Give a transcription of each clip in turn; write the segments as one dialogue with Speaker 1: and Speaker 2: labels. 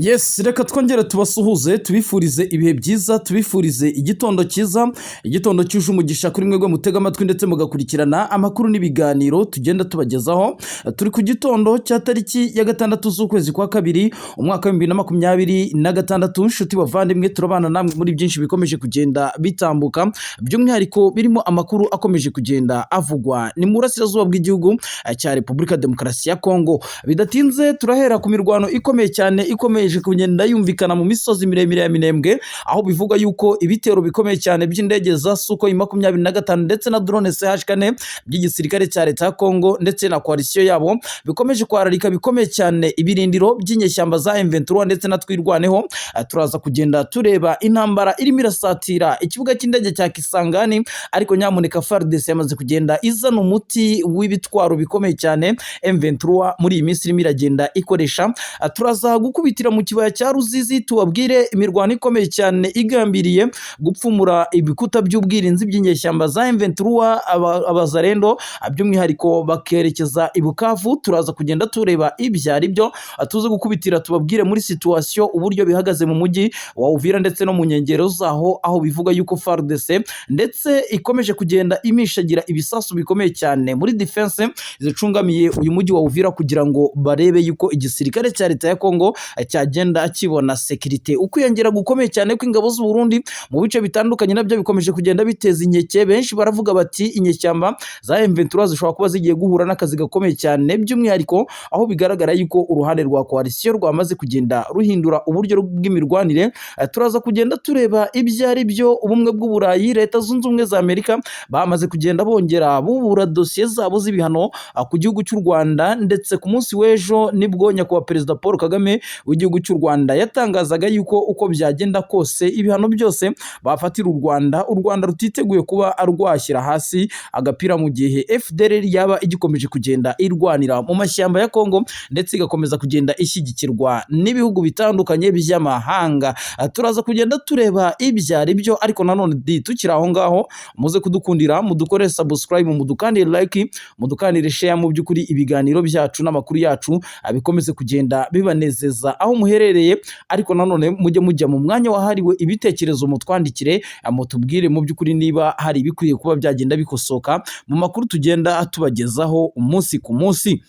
Speaker 1: Yes, reka twongere tubasuhuze, tubifurize ibihe byiza, tubifurize igitondo cyiza, igitondo cyuje umugisha kuri mwebwe mutega amatwi ndetse mugakurikirana amakuru n'ibiganiro tugenda tubagezaho. Turi ku gitondo cya tariki ya 6 z'ukwezi kwa 2, umwaka wa 2026. Inshuti bavandimwe, turabana namwe muri byinshi bikomeje kugenda bitambuka, by'umwihariko birimo amakuru akomeje kugenda avugwa ni mu burasirazuba bw'igihugu cya Repubulika Demokarasi ya Kongo. Bidatinze turahera ku mirwano ikomeye cyane ikomeje kugenda yumvikana mu misozi miremire ya Minembwe, aho bivuga yuko ibitero bikomeye cyane by'indege za Sukhoi 25 ndetse na drone CH4 by'igisirikare cya leta ya Kongo ndetse na coalition yabo bikomeje kwararika bikomeye cyane ibirindiro by'inyeshyamba za M23 ndetse na Twirwaneho. Turaza kugenda tureba intambara irimo irasatira ikibuga cy'indege cya Kisangani, ariko nyamuneka FARDC yamaze kugenda izana umuti w'ibitwaro bikomeye cyane M23 muri iyi minsi irimo iragenda ikoresha. Turaza gukubitira mu kibaya cya Ruzizi, tubabwire imirwano ikomeye cyane igambiriye gupfumura ibikuta by'ubwirinzi by'inyeshyamba za M23 abazarendo, by'umwihariko bakerekeza i Bukavu. Turaza kugenda tureba ibyo ari byo, tuze gukubitira tubabwire muri situation uburyo bihagaze mu mujyi wa Uvira ndetse no mu nkengero zaho, aho bivuga yuko FARDC ndetse ikomeje kugenda imishagira ibisasu bikomeye cyane muri defense zicungamiye uyu mujyi wa Uvira, kugira ngo barebe yuko igisirikare cya leta ya Kongo cyagenda kibona sécurité. Ukwiyongera gukomeye cyane kw'ingabo z'u Burundi mu bice bitandukanye nabyo bikomeje kugenda biteza inkeke benshi. Baravuga bati inyeshyamba za M23 zishobora kuba zigiye guhura n'akazi gakomeye cyane, by'umwihariko aho bigaragara yuko uruhande rwa coalition rwamaze kugenda ruhindura uburyo bw'imirwanire. Turaza kugenda tureba ibyo ari byo. Ubumwe bw'Uburayi, Leta Zunze Ubumwe za Amerika bamaze kugenda bongera bubura dosiye zabo z'ibihano ku gihugu cy'u Rwanda, ndetse ku munsi w'ejo nibwo nyakubahwa Perezida Paul Kagame w'igihugu cy'u Rwanda yatangazaga yuko uko byagenda kose ibihano byose bafatira u Rwanda, u Rwanda rutiteguye kuba rwashyira hasi agapira mu gihe FDLR yaba igikomeje kugenda irwanira mu mashyamba ya Kongo ndetse igakomeza kugenda ishyigikirwa n'ibihugu bitandukanye by'amahanga. Turaza kugenda tureba ibyo ari byo, ariko nanone di tukiri aho ngaho muze kudukundira mudukore subscribe, mudukandire like, mudukandire share. Mu by'ukuri ibiganiro byacu n'amakuru yacu bikomeze kugenda bibanezeza aho muherereye, ariko nanone mujye mujya mu mwanya wahariwe ibitekerezo, mutwandikire, mutubwire mu by'ukuri niba hari ibikwiye kuba byagenda bikosoka mu makuru tugenda tubagezaho umunsi ku munsi.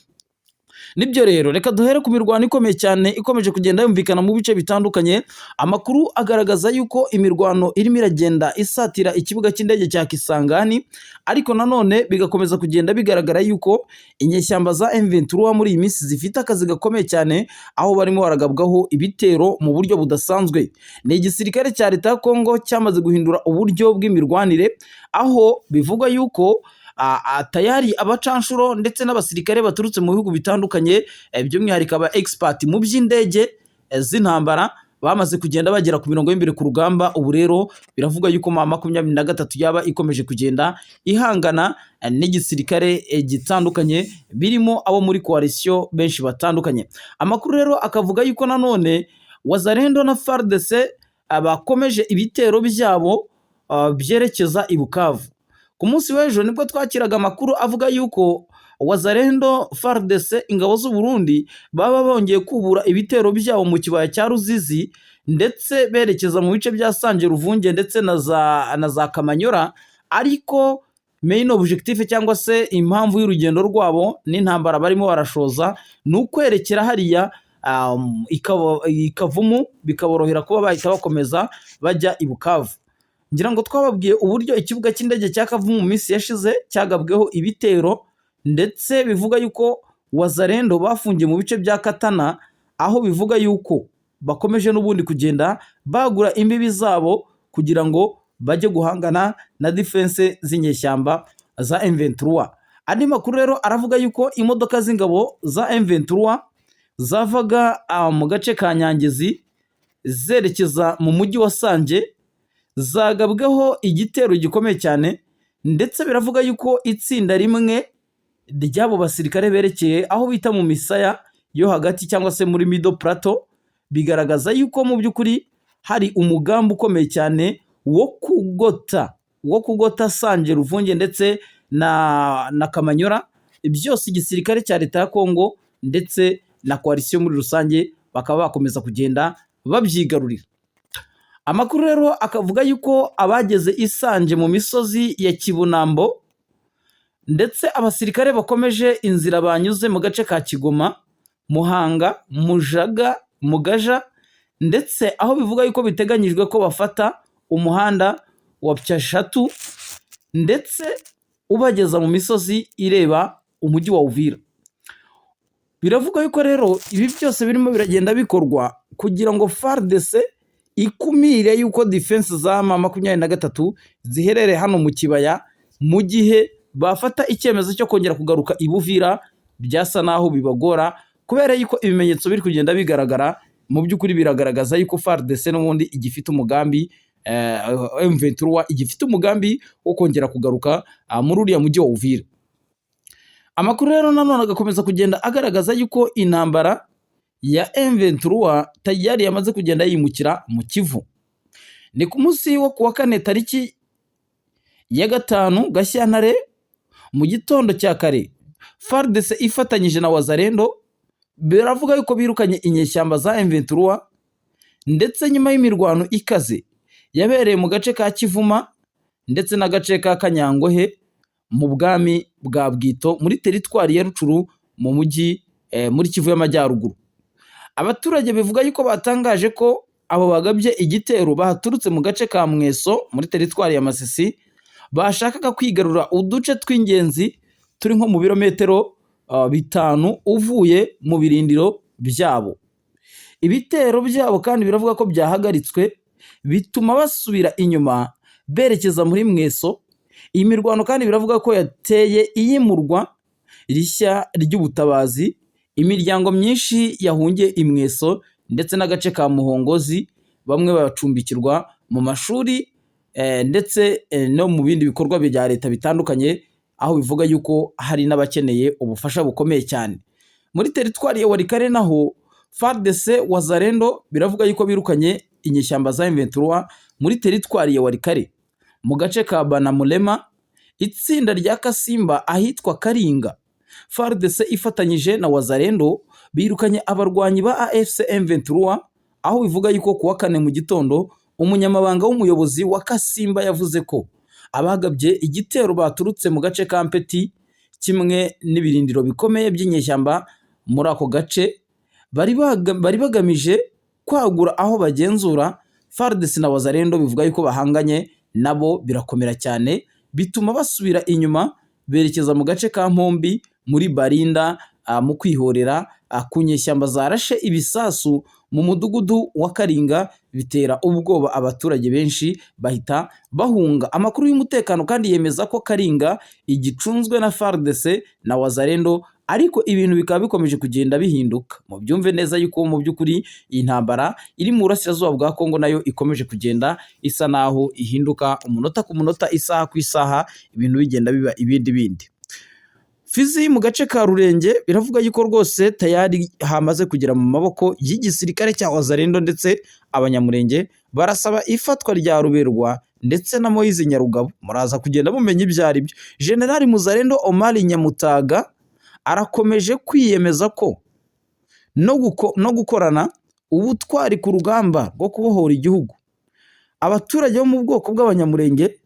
Speaker 1: Nibyo rero, reka duhere ku mirwano ikomeye cyane ikomeje kugenda yumvikana mu bice bitandukanye. Amakuru agaragaza yuko imirwano irimo iragenda isatira ikibuga cy'indege cya Kisangani, ariko nanone bigakomeza kugenda bigaragara yuko inyeshyamba za M23 muri iyi minsi zifite akazi gakomeye cyane, aho barimo baragabwaho ibitero mu buryo budasanzwe. Ni igisirikare cya leta ya Kongo cyamaze guhindura uburyo bw'imirwanire, aho bivugwa yuko tayari abacanshuro ndetse n'abasirikare baturutse mu bihugu bitandukanye, by'umwihariko aba expert mu by'indege z'intambara, bamaze kugenda bagera ku mirongo y'imbere ku rugamba. Ubu rero biravuga yuko M23 yaba ikomeje kugenda ihangana n'igisirikare gitandukanye, birimo abo muri coalition benshi batandukanye. Amakuru rero akavuga yuko nanone Wazalendo na FARDC bakomeje ibitero byabo byerekeza i Bukavu. Ku munsi w'ejo nibwo twakiraga amakuru avuga yuko Wazalendo, FARDC, ingabo z'u Burundi baba bongeye kubura ibitero byabo mu kibaya cya Ruzizi, ndetse berekeza mu bice bya Sange Ruvunge ndetse na za Kamanyora, ariko main objectif cyangwa se impamvu y'urugendo rwabo n'intambara barimo barashoza ni ukwerekera hariya i Kavumu, bikaborohera kuba bahita bakomeza bajya i Bukavu. Ngira ngo twababwiye uburyo ikibuga cy'indege cya Kavumu mu minsi yashize cyagabweho ibitero, ndetse bivuga yuko Wazalendo bafungiye mu bice bya Katana, aho bivuga yuko bakomeje n'ubundi kugenda bagura imbibi zabo kugira ngo bajye guhangana na defense z'inyeshyamba za M23. Andi makuru rero aravuga yuko imodoka z'ingabo za M23 zavaga mu gace ka Nyangezi zerekeza mu mujyi wa Sange zagabweho igitero gikomeye cyane, ndetse biravuga yuko itsinda rimwe ry'abo basirikare berekeye aho bita mu misaya yo hagati cyangwa se muri Middle Plateau, bigaragaza yuko mu by'ukuri hari umugambi ukomeye cyane wo kugota Sange Ruvunge ndetse na Kamanyora, byose igisirikare cya leta ya Kongo ndetse na coalition muri rusange bakaba bakomeza kugenda babyigarurira. Amakuru rero akavuga yuko abageze Isanje mu misozi ya Kibunambo, ndetse abasirikare bakomeje inzira banyuze mu gace ka Kigoma, Muhanga, Mujaga, Mugaja, ndetse aho bivuga yuko biteganyijwe ko bafata umuhanda wa Pyashatu ndetse ubageza mu misozi ireba umujyi wa Uvira. Biravuga yuko rero ibi byose birimo biragenda bikorwa kugira ngo FARDC ikumire yuko defense za M23 ziherereye hano mu kibaya, mu gihe bafata icyemezo cyo kongera kugaruka i Buvira byasa naho bibagora, kubera yuko ibimenyetso biri kugenda bigaragara mu by'ukuri biragaragaza yuko FARDC n'ubundi igifite umugambi, M23 igifite umugambi wo kongera kugaruka muri uriya mujyi wa Uvira. Amakuru rero nanone agakomeza kugenda agaragaza yuko intambara ya M23 tayari yamaze kugenda yimukira mu Kivu. Ni ku munsi wo kuwa kane, tariki ya 5 Gashyantare, mu gitondo cya kare, FARDC ifatanyije na Wazalendo biravuga yuko birukanye inyeshyamba za M23, ndetse nyuma y'imirwano ikaze yabereye mu gace ka Kivuma ndetse n'agace ka Kanyangohe mu bwami bwa Bwito muri teritwari ya Rucuru mu mujyi muri Kivu y'Amajyaruguru. Abaturage bivuga yuko batangaje ko abo bagabye igitero baturutse mu gace ka Mweso muri teritwari ya Masisi, bashakaga kwigarura uduce tw'ingenzi turi nko mu birometero 5 uvuye mu birindiro byabo. Ibitero byabo kandi biravuga ko byahagaritswe, bituma basubira inyuma berekeza muri Mweso. Iyi mirwano kandi biravuga ko yateye iyimurwa rishya ry'ubutabazi, imiryango myinshi yahungiye i Mweso ndetse n'agace ka Muhongozi, bamwe bacumbikirwa mu mashuri ndetse no mu bindi bikorwa bya leta bitandukanye, aho bivuga yuko hari n'abakeneye ubufasha bukomeye cyane. Muri teritwari ya Walikale naho FARDC, Wazalendo biravuga yuko birukanye inyeshyamba za M23 muri teritwari ya Walikale mu gace ka Banamulema, itsinda rya Kasimba ahitwa Karinga. FARDC ifatanyije na Wazalendo birukanye abarwanyi ba AFC M23, aho bivuga yuko kuwa kane mu gitondo umunyamabanga w'umuyobozi wa Kasimba yavuze ko abagabye igitero baturutse mu gace ka Mpeti, kimwe n'ibirindiro bikomeye by'inyeshyamba muri ako gace, bari bagamije kwagura aho bagenzura. FARDC na Wazalendo bivuga yuko bahanganye nabo birakomera cyane, bituma basubira inyuma berekeza mu gace ka Mpombi muri Barinda mu kwihorera ku nyeshyamba zarashe ibisasu mu mudugudu wa Karinga, bitera ubwoba abaturage benshi bahita bahunga. Amakuru y'umutekano kandi yemeza ko Karinga igicunzwe na FARDC na Wazalendo, ariko ibintu bikaba bikomeje kugenda bihinduka. Mubyumve neza yuko mu by'ukuri iyi ntambara iri mu burasirazuba bwa Kongo nayo ikomeje kugenda isa naho ihinduka umunota ku munota, isaha ku isaha, ibintu bigenda biba ibindi bindi. Fizi mu gace ka Rurenge biravuga yuko rwose tayari hamaze kugera mu maboko y'igisirikare cya Wazalendo, ndetse abanyamurenge barasaba ifatwa rya Ruberwa ndetse na Moise Nyarugabo. Muraza kugenda mumenya ibyo ari byo. General Muzalendo Omar Nyamutaga arakomeje kwiyemeza ko no gukorana ubutwari ku rugamba rwo kubohora igihugu. Abaturage bo mu bwoko bw'abanyamurenge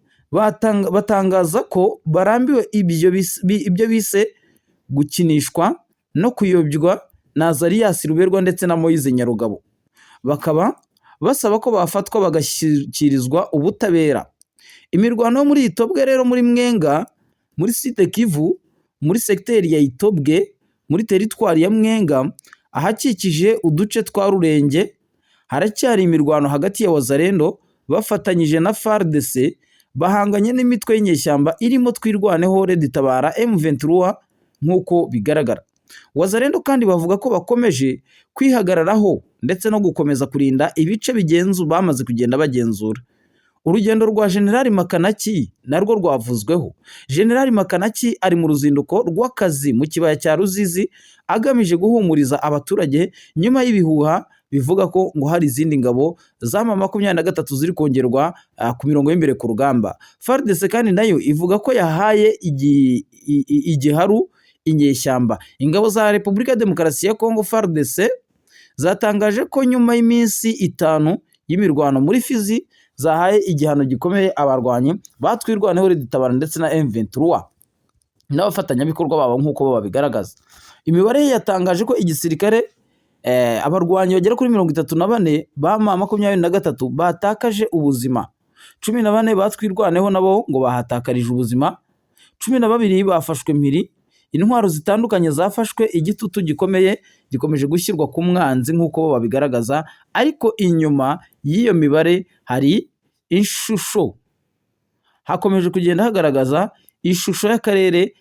Speaker 1: batangaza ko barambiwe ibyo bise gukinishwa no kuyobywa na Azarias Ruberwa ndetse na Moise Nyarugabo, bakaba basaba ko bafatwa bagashyikirizwa ubutabera. Imirwano yo muri Itobwe rero muri Mwenga, muri Sud Kivu, muri segiteri ya Itobwe, muri teritwari ya Mwenga, ahakikije uduce twa Rurenge, haracyari imirwano hagati ya Wazalendo bafatanyije na FARDC bahanganye n'imitwe y'inyeshyamba irimo Twirwaneho, Red Tabara, M23 nk'uko bigaragara. Wazalendo kandi bavuga ko bakomeje kwihagararaho ndetse no gukomeza kurinda ibice bigenzu bamaze kugenda bagenzura. Urugendo rwa General Makanaki narwo rwavuzweho. General Makanaki ari mu ruzinduko rw'akazi mu kibaya cya Ruzizi, agamije guhumuriza abaturage nyuma y'ibihuha bivuga ko ngo hari izindi ngabo za M23 ziri kongerwa ku mirongo y'imbere ku rugamba. FARDC kandi nayo ivuga ko yahaye igiharu inyeshyamba. Ingabo za Repubulika ya Demokarasi ya Kongo FARDC zatangaje ko nyuma y'iminsi 5 y'imirwano muri Fizi zahaye igihano gikomeye abarwanyi batwirwaneho Red Tabara ndetse na M23 n'abafatanyabikorwa babo nk'uko bo babigaragaza. Imibare yatangaje ko igisirikare abarwanyi bagera kuri 34 ba M23 batakaje ubuzima, 14 batwirwaneho nabo ngo bahatakarije ubuzima, 12 bafashwe mpiri, intwaro zitandukanye zafashwe, igitutu gikomeye gikomeje gushyirwa ku mwanzi nk'uko bo babigaragaza. Ariko inyuma y'iyo mibare hari ishusho, hakomeje kugenda hagaragaza ishusho y'akarere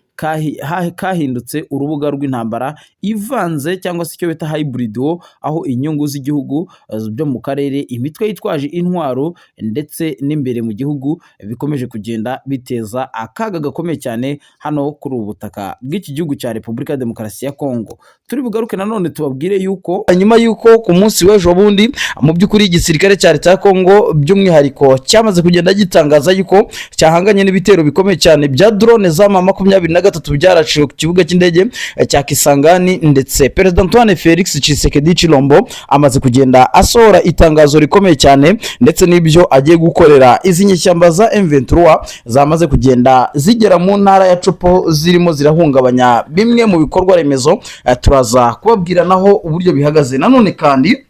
Speaker 1: kahindutse urubuga rw'intambara ivanze cyangwa se icyo bita hybrid war, aho inyungu z'igihugu byo mu karere, imitwe yitwaje intwaro ndetse n'imbere mu gihugu bikomeje kugenda biteza akaga gakomeye cyane hano kuri ubu butaka bw'iki gihugu cya Repubulika ya Demokarasi ya Kongo. Turi bugaruke nanone tubabwire yuko nyuma yuko ku munsi w'ejo bundi mu by'ukuri igisirikare cya leta ya Kongo by'umwihariko cyamaze kugenda gitangaza yuko cyahanganye n'ibitero bikomeye cyane bya drone za M23 byaraciwe ku kibuga cy'indege cya Kisangani, ndetse Perezida Antoine Felix Tshisekedi Tshilombo amaze kugenda asohora itangazo rikomeye cyane ndetse n'ibyo agiye gukorera izi nyeshyamba za M23 zamaze kugenda zigera mu ntara ya Tshopo zirimo zirahungabanya bimwe mu bikorwa remezo. Turaza kubabwira naho uburyo bihagaze. Nanone kandi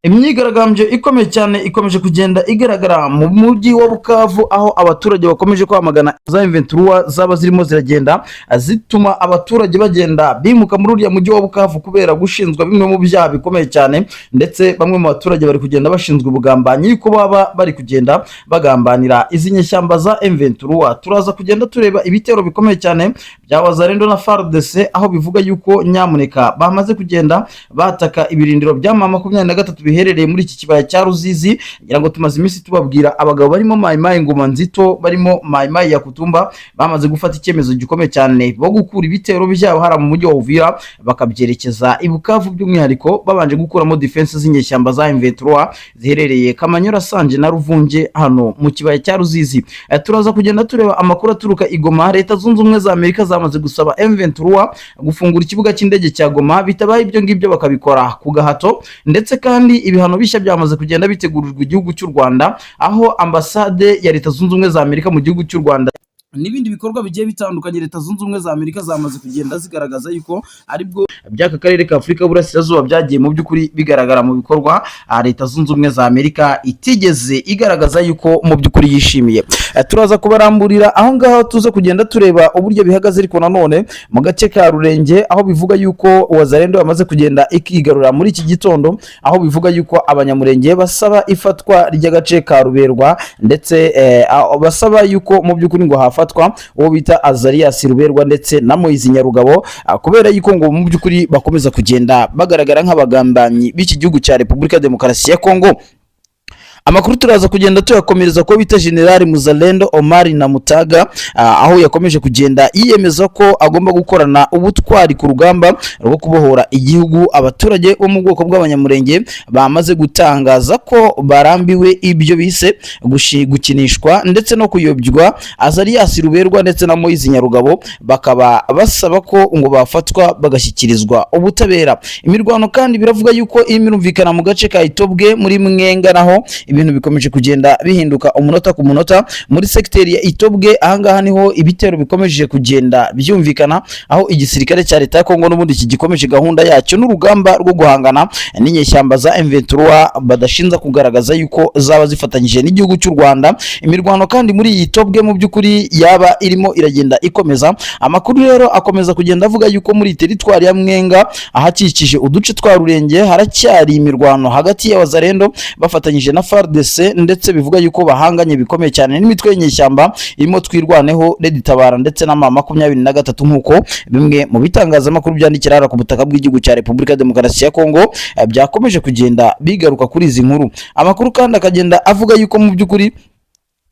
Speaker 1: imyigaragambyo ikomeye cyane ikomeje kugenda igaragara mu mujyi wa Bukavu, aho abaturage bakomeje kwamagana za M23 zaba zirimo ziragenda zituma abaturage bagenda bimuka muri uriya mujyi wa Bukavu kubera gushinzwa bimwe mu byaha bikomeye cyane, ndetse bamwe mu baturage bari kugenda bashinzwe ubugambanyi yuko baba bari kugenda bagambanira izi nyeshyamba za M23. Turaza kugenda tureba ibitero bikomeye cyane bya Wazalendo na FARDC, aho bivuga yuko nyamuneka bamaze kugenda bataka ibirindiro bya M23 biherereye muri iki kibaya cya Ruzizi. Ngira ngo tumaze iminsi tubabwira abagabo barimo Mai Mai Ngoma Nzito, barimo Mai Mai ya Kutumba, bamaze gufata icyemezo gikomeye cyane bo gukura ibitero byabo hariya mu mujyi wa Uvira bakabyerekeza i Bukavu, by'umwihariko babanje gukuramo defense z'inyeshyamba za M23 ziherereye Kamanyora, Sanje na Ruvunge hano mu kibaya cya Ruzizi. Turaza kugenda tureba amakuru aturuka i Goma. Leta Zunze Ubumwe za Amerika zamaze gusaba M23 gufungura ikibuga cy'indege cya Goma, bitabaye ibyo ngibyo bakabikora ku gahato. Ndetse kandi ibihano bishya byamaze kugenda bitegurirwa igihugu cy'u Rwanda, aho ambasade ya Leta Zunze Ubumwe za Amerika mu gihugu cy'u Rwanda n'ibindi bikorwa bigiye bitandukanye Leta Zunze Ubumwe za Amerika zamaze kugenda zigaragaza yuko aribwo by'aka karere ka Afurika y'Uburasirazuba byagiye mu by'ukuri bigaragara mu bikorwa Leta Zunze Ubumwe za Amerika itigeze igaragaza yuko mu by'ukuri yishimiye. Turaza kubaramburira aho ngaho, tuze kugenda tureba uburyo bihagaze. Ariko nanone mu gace ka Rurenge, aho bivuga yuko Wazalendo yamaze kugenda ikigarura muri iki gitondo, aho bivuga yuko Abanyamurenge basaba ifatwa ry'agace ka Ruberwa, ndetse basaba yuko mu by'ukuri ngo hafatwa uwo bita Azarias Ruberwa ndetse na Moise Nyarugabo, kubera yuko ngo mu by'ukuri bakomeza kugenda bagaragara nk'abagambanyi b'iki gihugu cya Repubulika ya Demokarasi ya Kongo. Amakuru turaza kugenda tuyakomereza ko bita General Muzalendo Omar Namutaga, aho yakomeje kugenda yiyemeza ko agomba gukorana ubutwari ku rugamba rwo kubohora igihugu. Abaturage bo mu bwoko bw'Abanyamurenge bamaze gutangaza ko barambiwe ibyo bise gukinishwa ndetse no kuyobywa Azarias Ruberwa ndetse na Moise Nyarugabo, bakaba basaba ko ngo bafatwa bagashyikirizwa ubutabera. Imirwano kandi biravuga yuko irimo irumvikana mu gace ka Itobwe muri Mwenga, naho ibintu bikomeje kugenda bihinduka umunota ku munota muri sekiteri ya Itobwe. Ahangaha niho ibitero bikomeje kugenda byumvikana, aho igisirikare cya leta ya Kongo n'ubundi kigikomeje gahunda yacyo n'urugamba rwo guhangana n'inyeshyamba za M23 badashinza kugaragaza yuko zaba zifatanyije n'igihugu cy'u Rwanda. Imirwano kandi muri iyi Tobwe mu by'ukuri yaba irimo iragenda ikomeza. Amakuru rero akomeza kugenda avuga yuko muri teritwari ya Mwenga, ahakikije uduce twa Rurenge, haracyari imirwano hagati ya Wazalendo bafatanyije na FARDC, ndetse bivuga yuko bahanganye bikomeye cyane n'imitwe y'inyeshyamba irimo Twirwaneho, Red Tabara ndetse na M23, nk'uko bimwe mu bitangazamakuru byandikira hano ku butaka bw'igihugu cya Repubulika ya Demokarasi ya Kongo byakomeje kugenda bigaruka kuri izi nkuru. Amakuru kandi akagenda avuga yuko mu by'ukuri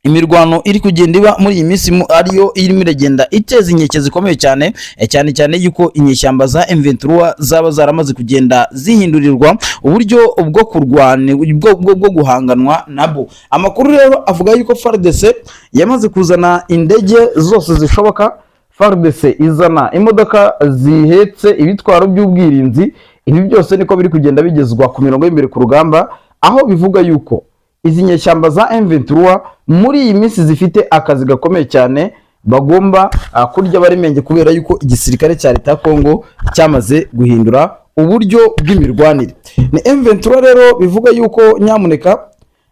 Speaker 1: imirwano iri kugenda iba muri iyi minsi ariyo irimo iragenda iteza inkeke zikomeye cyane, cyane cyane yuko inyeshyamba za M23 zaba zaramaze kugenda zihindurirwa uburyo bwo kurwana bwo guhanganwa nabo. Amakuru rero avuga yuko FARDC yamaze kuzana indege zose zishoboka, FARDC izana imodoka zihetse ibitwaro by'ubwirinzi, Ibi byose niko biri kugenda bigezwa ku mirongo y'imbere ku rugamba, aho bivuga yuko izi nyeshyamba za M23 muri iyi minsi zifite akazi gakomeye cyane bagomba kurya barimenge, kubera yuko igisirikare cya leta ya Kongo cyamaze guhindura uburyo bw'imirwanire. Ni M23 rero bivuga yuko nyamuneka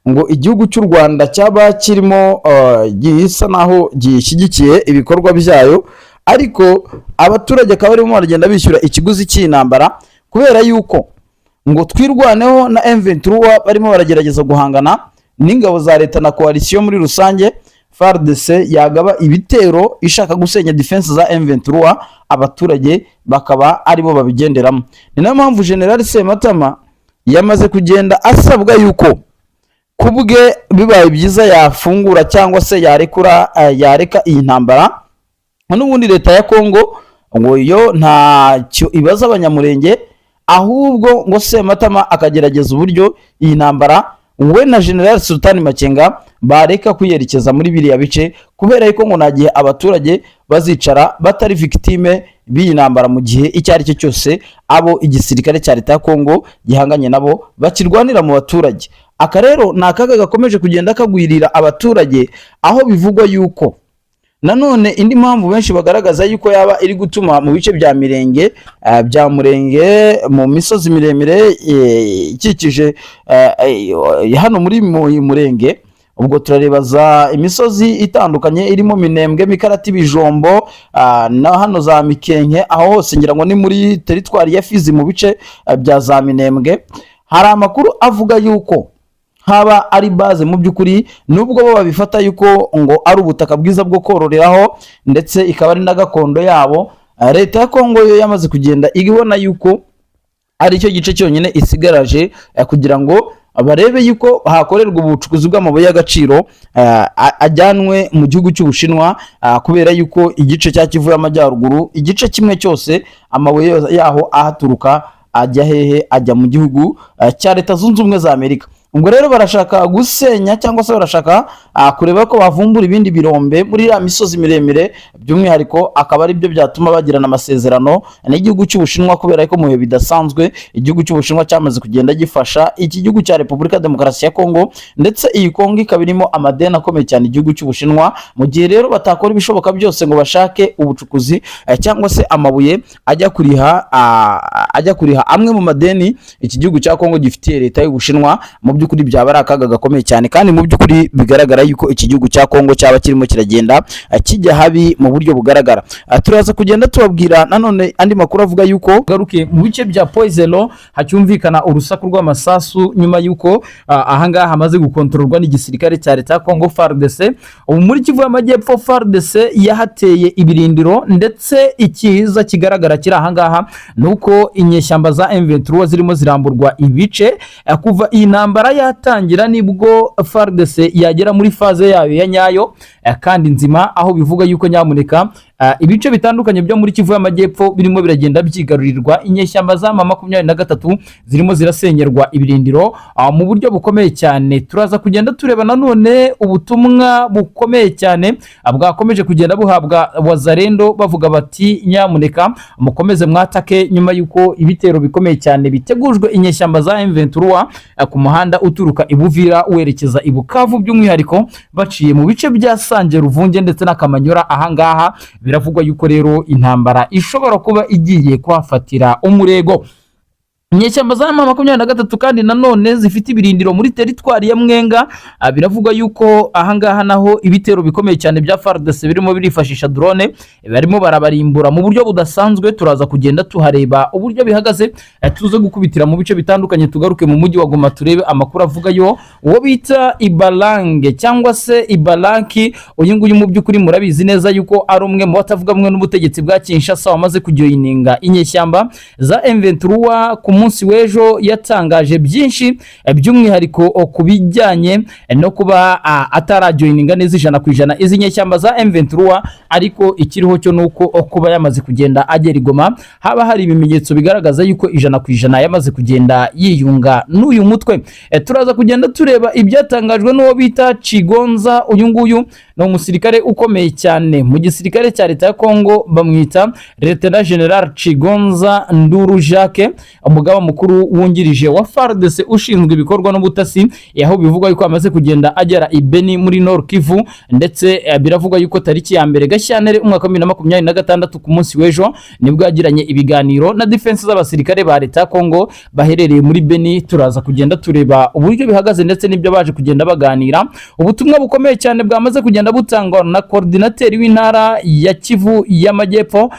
Speaker 1: ngo igihugu cy'u Rwanda cyaba kirimo gisa naho gishyigikiye ibikorwa byayo, ariko abaturage akaba barimo baragenda bishyura ikiguzi cy'intambara, kubera yuko ngo Twirwaneho na M23 barimo baragerageza guhangana n'ingabo za leta na coalition muri rusange. FARDC yagaba ibitero ishaka gusenya defense za M23, abaturage bakaba aribo babigenderamo. Ni nayo mpamvu General Sematama yamaze kugenda asabwa yuko kubwe bibaye byiza yafungura cyangwa se yarekura, yareka iyi ntambara. N'ubundi leta ya Kongo ngo yo ntacyo ibaza Abanyamurenge, ahubwo ngo Sematama akagerageza uburyo iyi ntambara we na General Sultani Makenga bareka kuyerekeza muri biriya bice, kubera yuko ngo nta gihe abaturage bazicara batari victime b'iyi ntambara, mu gihe icyo ari cyo cyose abo igisirikare cya leta ya Kongo gihanganye nabo bakirwanira mu baturage. Aka rero ni akaga gakomeje kugenda kagwirira abaturage, aho bivugwa yuko nanone indi mpamvu benshi bagaragaza yuko yaba iri gutuma mu bice bya Mirenge, bya Murenge, mu misozi miremire ikikije hano muri Murenge. Ubwo turareba za imisozi itandukanye irimo Minembwe, Mikarati, Bijombo, na hano za Mikenke. Aho hose ngira ngo ni muri teritwari ya Fizi, mu bice bya za Minembwe. Hari amakuru avuga yuko haba ari base mu by'ukuri, nubwo bo babifata yuko ngo ari ubutaka bwiza bwo kororeraho, ndetse ikaba ari na gakondo yabo. Leta ya Kongo yo yamaze kugenda ibona yuko ari cyo gice cyonyine isigaraje kugira ngo barebe yuko hakorerwa ubucukuzi bw'amabuye y'agaciro ajyanwe mu gihugu cy'Ubushinwa, kubera yuko igice cya Kivu y'Amajyaruguru, igice kimwe cyose, amabuye yaho ahaturuka ajya hehe? Ajya mu gihugu cya Leta Zunze Ubumwe za Amerika. Ubwo rero barashaka gusenya cyangwa se barashaka kureba ko bavumbura ibindi birombe muri iriya misozi miremire, by'umwihariko akaba ari byo byatuma bagirana amasezerano n'igihugu cy'Ubushinwa, kubera ko mu bihe bidasanzwe igihugu cy'Ubushinwa cyamaze kugenda gifasha iki gihugu cya Repubulika ya Demokarasi ya Kongo, ndetse iyi Kongo ikaba irimo amadeni akomeye cyane igihugu cy'Ubushinwa. Mu gihe rero batakora ibishoboka byose ngo bashake ubucukuzi cyangwa se amabuye ajya kuriha amwe mu madeni iki gihugu cya Kongo gifitiye leta y'Ubushinwa, mu by'ukuri byaba ari akaga gakomeye cyane. Kandi mu by'ukuri bigaragara yuko iki gihugu cya Kongo cyaba kirimo kiragenda kijya habi mu buryo bugaragara. Turaza kugenda tubabwira nanone andi makuru avuga yuko garuke mu bice bya Point Zéro hacyumvikana urusaku rw'amasasu, nyuma yuko ahangaha hamaze gukontororwa n'igisirikare cya leta ya Kongo, FARDC. Ubu muri Kivu y'Amajyepfo FARDC yahateye ibirindiro, ndetse ikiza kigaragara kiri ahangaha ni uko inyeshyamba za M23 zirimo ziramburwa ibice. Kuva iyi ntambara yatangira nibwo FARDC yagera muri phase yayo ya nyayo kandi nzima, aho bivuga yuko nyamuneka ibice bitandukanye byo muri Kivu y'Amajyepfo birimo biragenda byigarurirwa inyeshyamba za M23, zirimo zirasenyerwa ibirindiro mu buryo bukomeye cyane. Turaza kugenda tureba nanone ubutumwa bukomeye cyane bwakomeje kugenda buhabwa Wazalendo, bavuga bati: "Nyamuneka mukomeze mwatake", nyuma y'uko ibitero bikomeye cyane bitegujwe inyeshyamba za M23 ku muhanda uturuka i Buvira werekeza i Bukavu, by'umwihariko baciye mu bice bya Sange, Ruvunge ndetse n'Akamanyora. Ahangaha biravugwa yuko rero intambara ishobora kuba igiye kuhafatira umurego. Inyeshyamba za M23 kandi nanone zifite ibirindiro muri teritwari ya Mwenga. Biravugwa yuko ahangaha naho ibitero bikomeye cyane bya FARDC birimo birifashisha drone, barimo barabarimbura mu buryo budasanzwe. Turaza kugenda tuhareba uburyo bihagaze, tuze gukubitira mu bice bitandukanye, tugaruke mu mujyi wa Goma turebe amakuru avuga yo uwo bita Ibalange cyangwa se Ibalanki. Uyu nguyu mu by'ukuri murabizi neza yuko ari umwe mu batavuga rumwe n'ubutegetsi bwa Kinshasa wamaze kujoyininga inyeshyamba za M23. Ku munsi w'ejo yatangaje byinshi, by'umwihariko ku bijyanye no kuba atarajoyininga neza 100% izi nyeshyamba za M23, ariko ikiriho cyo nuko kuba yamaze kugenda agera i Goma haba hari ibimenyetso bigaragaza yuko 100% yamaze kugenda yiyunga n'uyu mutwe. Turaza kugenda tureba ibyatangajwe n'uwo bita Chigonza. Uyu nguyu Ni umusirikare ukomeye cyane mu gisirikare cya leta ya Kongo, bamwita Lieutenant General Chigonza Nduru Jacques, umugaba mukuru wungirije wa FARDC ushinzwe ibikorwa n'ubutasi, aho bivugwa yuko amaze kugenda agera i Beni muri Nord Kivu. Ndetse biravugwa yuko tariki ya 1 Gashyantare umwaka wa 2026, ku munsi w'ejo, nibwo yagiranye ibiganiro na defense z'abasirikare ba leta ya Kongo baherereye muri Beni. Turaza kugenda tureba uburyo bihagaze ndetse n'ibyo baje kugenda baganira. Ubutumwa bukomeye cyane bwamaze kugenda butangwa na coordinateur w'intara ya Kivu y'Amajyepfo.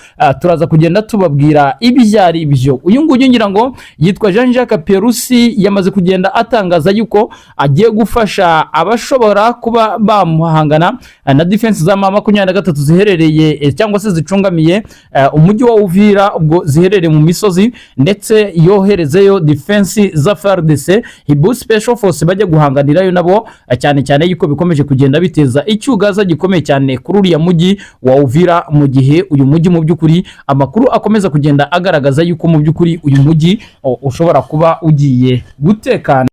Speaker 1: Turaza kugenda tubabwira ibyo ari byo. Uyu nguyu ngira ngo yitwa Jean Jacques Perusi, yamaze kugenda atangaza yuko agiye gufasha abashobora kuba bamuhangana na defense za M23 ziherereye cyangwa se zicungamiye umujyi wa Uvira, ubwo ziherereye mu misozi, ndetse yoherezeyo defense za FARDC, Hibu Special Force, bajya guhanganirayo nabo, cyane cyane yuko bikomeje kugenda biteza icyugaza gikomeye cyane kuri uriya mujyi wa Uvira, mu gihe uyu mujyi mu by'ukuri amakuru akomeza kugenda agaragaza yuko mu by'ukuri uyu mujyi ushobora kuba ugiye gutekana.